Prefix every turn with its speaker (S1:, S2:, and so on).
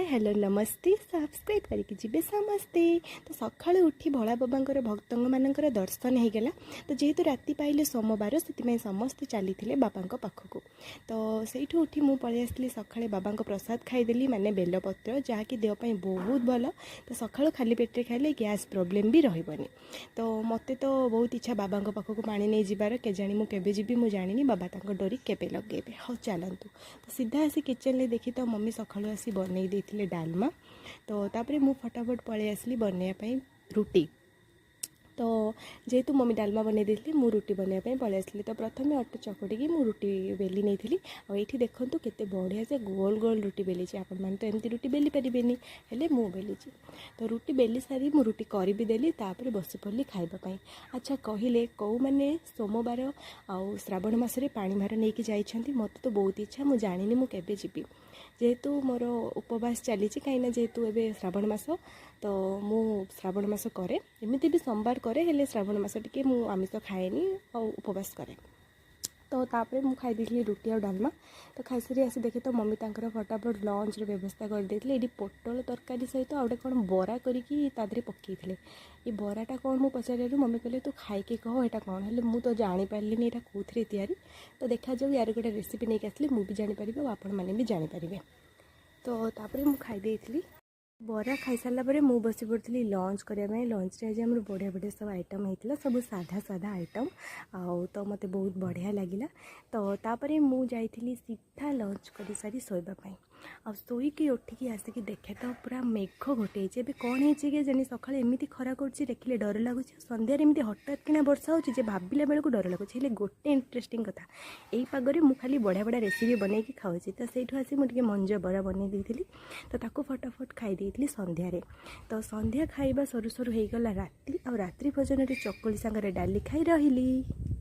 S1: Hello, ନମସ୍ତେ, subscribe କରିକି ଯିବେ ସମସ୍ତେ। ତ ସକାଳୁ ଉଠି ଭୋଳା ବାବାଙ୍କର ଭକ୍ତମାନଙ୍କର ଦର୍ଶନ ହେଇଗଲା। ତ ଯେହେତୁ ରାତି ପାଇଲେ ସୋମବାର, ସେଥିପାଇଁ ସମସ୍ତେ ଚାଲିଥିଲେ ବାବାଙ୍କ ପାଖକୁ। ତ ସେଇଠୁ ଉଠି ମୁଁ ପଳେଇ ଆସିଲି। ସକାଳେ ବାବାଙ୍କ ପ୍ରସାଦ ଖାଇଦେଲି, ମାନେ ବେଲପତ୍ର, ଯାହାକି ଦେହ ପାଇଁ ବହୁତ ଭଲ। ତ ସକାଳୁ ଖାଲି ପେଟରେ ଖାଇଲେ ଗ୍ୟାସ୍ ପ୍ରୋବ୍ଲେମ୍ ବି ରହିବନି। ତ ମୋତେ ତ ବହୁତ ଇଚ୍ଛା ବାବାଙ୍କ ପାଖକୁ ପାଣି ନେଇ ଯିବାର। କେଜାଣି ମୁଁ କେବେ ଯିବି ମୁଁ ଜାଣିନି, ବାବା ତାଙ୍କ ଡୋରି କେବେ ଲଗେଇବେ। ହଉ ଚାଲନ୍ତୁ। ତ ସିଧା ଆସି କିଚେନ୍ରେ ଦେଖି ତ ମମି ସକାଳୁ ଆସି ବନେଇ ଦେଇଥିଲେ ଡାଲମା। ତ ତାପରେ ମୁଁ ଫଟାଫଟ ପଳେଇ ଆସିଲି ବନେଇବା ପାଇଁ ରୁଟି। ତ ଯେହେତୁ ମମି ଡାଲମା ବନେଇ ଦେଇଥିଲେ, ମୁଁ ରୁଟି ବନେଇବା ପାଇଁ ପଳେଇ ଆସିଲି। ତ ପ୍ରଥମେ ଅଟା ଚକଟିକି ମୁଁ ରୁଟି ବେଲି ନେଇଥିଲି। ଆଉ ଏଇଠି ଦେଖନ୍ତୁ, କେତେ ବଢ଼ିଆ ସେ ଗୋଲ ଗୋଲ ରୁଟି ବେଲିଛି। ଆପଣମାନେ ତ ଏମିତି ରୁଟି ବେଲି ପାରିବେନି, ହେଲେ ମୁଁ ବେଲିଛି। ତ ରୁଟି ବେଲି ସାରି ମୁଁ ରୁଟି କରିବି ଦେଲି, ତାପରେ ବସି ପଡ଼ିଲି ଖାଇବା ପାଇଁ। ଆଚ୍ଛା କହିଲେ, କେଉଁମାନେ ସୋମବାର ଆଉ ଶ୍ରାବଣ ମାସରେ ପାଣି ଭାର ନେଇକି ଯାଇଛନ୍ତି? ମୋତେ ତ ବହୁତ ଇଚ୍ଛା। ମୁଁ ଜାଣିନି ମୁଁ କେବେ ଯିବି, ଯେହେତୁ ମୋର ଉପବାସ ଚାଲିଛି। କାହିଁକିନା ଯେହେତୁ ଏବେ ଶ୍ରାବଣ ମାସ, ତ ମୁଁ ଶ୍ରାବଣ ମାସ କରେ। ଏମିତି ବି ସୋମବାର କରେ, ହେଲେ ଶ୍ରାବଣ ମାସ ଟିକେ ମୁଁ ଆମିଷ ଖାଏନି ଆଉ ଉପବାସ କରେ। ତ ତାପରେ ମୁଁ ଖାଇ ଦେଇଥିଲି ରୁଟି ଆଉ ଡାଲମା। ତ ଖାଇସାରି ଆସି ଦେଖେ ତ ମମି ତାଙ୍କର ଫଟାଫଟ ଲଞ୍ଚର ବ୍ୟବସ୍ଥା କରିଦେଇଥିଲେ। ଏଇଠି ପୋଟଳ ତରକାରୀ ସହିତ ଆଉ ଗୋଟେ କ'ଣ ବରା କରିକି ତା ଦେହରେ ପକାଇଥିଲେ। ଏ ବରାଟା କ'ଣ ମୁଁ ପଚାରିବାରୁ ମମି କହିଲେ, "ତୁ ଖାଇକି କହ ଏଇଟା କ'ଣ।" ହେଲେ ମୁଁ ତ ଜାଣିପାରିଲିନି ଏଇଟା କେଉଁଥିରେ ତିଆରି। ତ ଦେଖାଯାଉ, ୟାର ଗୋଟେ ରେସିପି ନେଇକି ଆସିଲେ ମୁଁ ବି ଜାଣିପାରିବି ଆଉ ଆପଣମାନେ ବି ଜାଣିପାରିବେ। ତ ତାପରେ ମୁଁ ଖାଇ ଦେଇଥିଲି। ବରା ଖାଇସାରିଲା ପରେ ମୁଁ ବସି ପଡ଼ିଥିଲି ଲଞ୍ଚ କରିବା ପାଇଁ। ଲଞ୍ଚରେ ଆଜି ଆମର ବଢ଼ିଆ ବଢ଼ିଆ ସବୁ ଆଇଟମ୍ ହେଇଥିଲା, ସବୁ ସାଧା ସାଧା ଆଇଟମ୍, ଆଉ ତ ମୋତେ ବହୁତ ବଢ଼ିଆ ଲାଗିଲା। ତ ତାପରେ ମୁଁ ଯାଇଥିଲି ସିଧା ଲଞ୍ଚ କରିସାରି ଶୋଇବା ପାଇଁ। ଆଉ ଶୋଇକି ଉଠିକି ଆସିକି ଦେଖେ ତ ପୁରା ମେଘ ଘୋଟେଇଛି। ଏବେ କ'ଣ ହେଇଛି କି ଜାଣି, ସକାଳେ ଏମିତି ଖରା କରୁଛି, ଦେଖିଲେ ଡର ଲାଗୁଛି, ଆଉ ସନ୍ଧ୍ୟାରେ ଏମିତି ହଠାତ୍ କିନା ବର୍ଷା ହେଉଛି ଯେ ଭାବିଲା ବେଳକୁ ଡର ଲାଗୁଛି। ହେଲେ ଗୋଟେ ଇଣ୍ଟରେଷ୍ଟିଂ କଥା, ଏଇ ପାଗରେ ମୁଁ ଖାଲି ବଢ଼ିଆ ବଢ଼ିଆ ରେସିପି ବନେଇକି ଖାଉଛି। ତ ସେଇଠୁ ଆସି ମୁଁ ଟିକେ ମଞ୍ଜ ବରା ବନେଇ ଦେଇଥିଲି, ତ ତାକୁ ଫଟାଫଟ ଖାଇ ଦେଇଥିଲି ସନ୍ଧ୍ୟାରେ। ତ ସନ୍ଧ୍ୟା ଖାଇବା ସରୁ ସରୁ ହେଇଗଲା ରାତି, ଆଉ ରାତ୍ରି ଭୋଜନରେ ଚକୁଳି ସାଙ୍ଗରେ ଡାଲି ଖାଇ ରହିଲି।